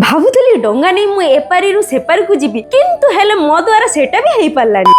ଭାବୁଥିଲି ଡଙ୍ଗା ନେଇ ମୁଁ ଏପାରିରୁ ସେପାରିକୁ ଯିବି, କିନ୍ତୁ ହେଲେ ମୋ ଦ୍ୱାରା ସେଇଟା ବି ହେଇପାରିଲାନି।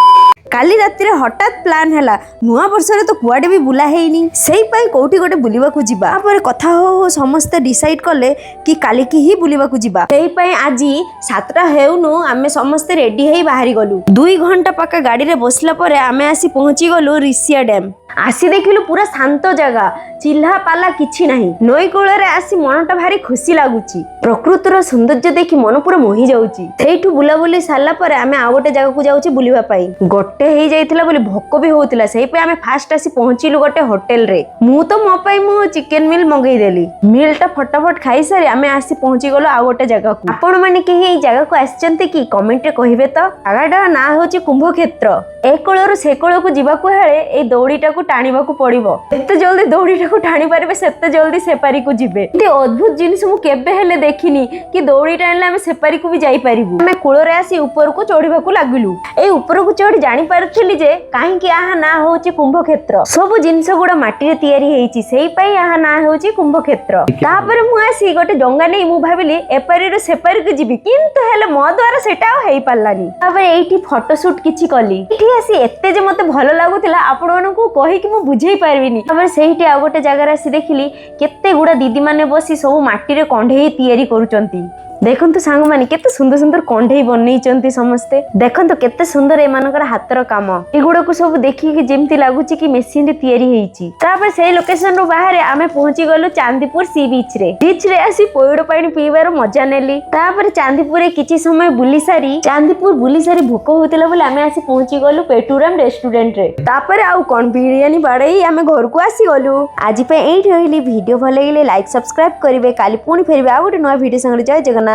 କାଲି ରାତିରେ ହଠାତ୍ ପ୍ଲାନ୍ ହେଲା, ନୂଆ ବର୍ଷରେ ତ କୁଆଡ଼େ ବି ବୁଲା ହେଇନି, ସେଇ ପାଇଁ କୋଉଠି ଗୋଟେ ବୁଲିବାକୁ ଯିବା। ତାପରେ କଥା ହଉ ହଉ ସମସ୍ତେ ଡିସାଇଡ୍ କଲେ କି କାଲିକି ହିଁ ବୁଲିବାକୁ ଯିବା। ସେଇ ପାଇଁ ଆଜି 7ଟା ହେଉନୁ ଆମେ ସମସ୍ତେ ରେଡି ହେଇ ବାହାରି ଗଲୁ। 2 ଘଣ୍ଟା ପାଖା ଗାଡ଼ିରେ ବସିଲା ପରେ ଆମେ ଆସି ପହଞ୍ଚି ଗଲୁ ରିସିଆ ଡ୍ୟାମ୍। ଆସି ଦେଖିଲୁ ପୁରା ଶାନ୍ତ ଜାଗା, ଚିଲ୍ଲା ପାଲା କିଛି ନାହିଁ। ନଈ କୂଳରେ ଆସି ମନଟା ଭାରି ଖୁସି ଲାଗୁଛି। ପ୍ରକୃତିର ସୌନ୍ଦର୍ଯ୍ୟ ଦେଖି ମନ ପୁରା ମୋହି ଯାଉଛି। ସେଇଠୁ ବୁଲାବୁଲି ସାରିଲା ପରେ ଆମେ ଆଉ ଗୋଟେ ଜାଗାକୁ ଯାଉଛୁ ବୁଲିବା ପାଇଁ। ଗୋଟେ ହେଇଯାଇଥିଲା ବୋଲି ଭୋକ ବି ହଉଥିଲା, ସେଇ ପାଇଁ ଆମେ ଫାଷ୍ଟ ଆସି ପହଞ୍ଚିଲୁ ଗୋଟେ ହୋଟେଲରେ। ମୁଁ ତ ମୋ ପାଇଁ ମୁଁ ଚିକେନ ମିଲ୍ ମଗେଇଦେଲି। ମିଲ୍ ଟା ଫଟାଫଟ ଖାଇସାରି ଆମେ ଆସି ପହଞ୍ଚି ଗଲୁ ଆଉ ଗୋଟେ ଜାଗାକୁ। ଆପଣ ମାନେ କେହି ଏଇ ଜାଗାକୁ ଆସିଛନ୍ତି କି? କମେଣ୍ଟରେ କହିବେ ତ। ଜାଗାଟାର ନାଁ ହଉଛି କୁମ୍ଭକ୍ଷେତ୍ର। ଏ କୂଳରୁ ସେ କୂଳକୁ ଯିବାକୁ ହେଲେ ଏଇ ଦଉଡ଼ିଟାକୁ ଟାଣିବାକୁ ପଡିବ। ଯେତେ ଜଲ୍ଦି ଦଉଡ଼ିଟାକୁ ଟାଣି ପାରିବେ, ସେତେ ଜଲ୍ଦି ସେପାରିକୁ ଯିବେ। ଏମିତି ଅଦ୍ଭୁତ ଜିନିଷ ମୁଁ କେବେ ହେଲେ ଦେଖିନି କି ଦଉଡ଼ି ଟାଣିଲେ ଆମେ ସେପାରିକୁ ବି ଯାଇପାରିବୁ। ଆମେ କୂଳରେ ଆସି ଉପରକୁ ଚଢିବାକୁ ଲାଗିଲୁ। ଏଇ ଉପରକୁ ଚଢି ଜାଣିପାରୁଥିଲି ଯେ କାହିଁକି ଏହା ନାଁ ହଉଛି କୁମ୍ଭକ୍ଷେତ୍ର। ସବୁ ଜିନିଷ ଗୁଡା ମାଟିରେ ତିଆରି ହେଇଛି, ସେଇ ପାଇଁ ଏହା ନାଁ ହେଉଛି କୁମ୍ଭକ୍ଷେତ୍ର। ତାପରେ ମୁଁ ଆସି ଗୋଟେ ଡଙ୍ଗା ନେଇ ମୁଁ ଭାବିଲି ଏପାରିରୁ ସେପାରିକୁ ଯିବି, କିନ୍ତୁ ହେଲେ ମୋ ଦ୍ୱାରା ସେଟା ଆଉ ହେଇପାରିଲାନି। ତାପରେ ଏଇଠି ଫଟୋ ସୁଟ କିଛି କଲି। ଏଇଠି ଆସି ଏତେ ଯେ ମତେ ଭଲ ଲାଗୁଥିଲା, ଆପଣମାନଙ୍କୁ କହିକି ମୁଁ ବୁଝେଇ ପାରିବିନି। ତାପରେ ସେଇଠି ଆଉ ଗୋଟେ ଜାଗାରେ ଆସି ଦେଖିଲି, କେତେ ଗୁଡା ଦିଦି ମାନେ ବସି ସବୁ ମାଟିରେ କଣ୍ଢେଇ ତିଆରି କରୁଛନ୍ତି। ଦେଖନ୍ତୁ ସାଙ୍ଗମାନେ, କେତେ ସୁନ୍ଦର ସୁନ୍ଦର କଣ୍ଢେଇ ବନେଇଛନ୍ତି ସମସ୍ତେ। ଦେଖନ୍ତୁ କେତେ ସୁନ୍ଦର ଏମାନଙ୍କର ହାତର କାମ। ଏଗୁଡାକୁ ସବୁ ଦେଖିକି ଯେମିତି ଲାଗୁଛି କି ମେସିନରେ ତିଆରି ହେଇଛି। ତାପରେ ସେଇ ଲୋକେସନ ରୁ ବାହାରେ ଆମେ ପହଞ୍ଚି ଗଲୁ ଚାନ୍ଦିପୁର ସି ବିଚ୍ ରେ। ବିଚ୍ ରେ ଆସି ପଇଡ଼ ପାଣି ପିଇବାର ମଜା ନେଲି। ତାପରେ ଚାନ୍ଦିପୁରରେ କିଛି ସମୟ ବୁଲି ସାରି, ଚାନ୍ଦିପୁର ବୁଲି ସାରି ଭୋକ ହଉଥିଲା ବୋଲି ଆମେ ଆସି ପହଞ୍ଚି ଗଲୁ ପେଟୁରାମ ରେଷ୍ଟୁରାଣ୍ଟ ରେ। ତାପରେ ଆଉ କଣ, ବିରିୟାନୀ ବାଡେଇ ଆମେ ଘରକୁ ଆସିଗଲୁ। ଆଜି ପାଇଁ ଏଇଠି ରହିଲି। ଭିଡିଓ ଭଲ ଲାଗିଲେ ଲାଇକ୍, ସବସ୍କ୍ରାଇବ କରିବେ। କାଲି ପୁଣି ଫେରିବେ ଆଉ ଗୋଟେ ନୂଆ ଭିଡିଓ ସାଙ୍ଗରେ। ଜୟ ଜଗନ୍ନାଥ।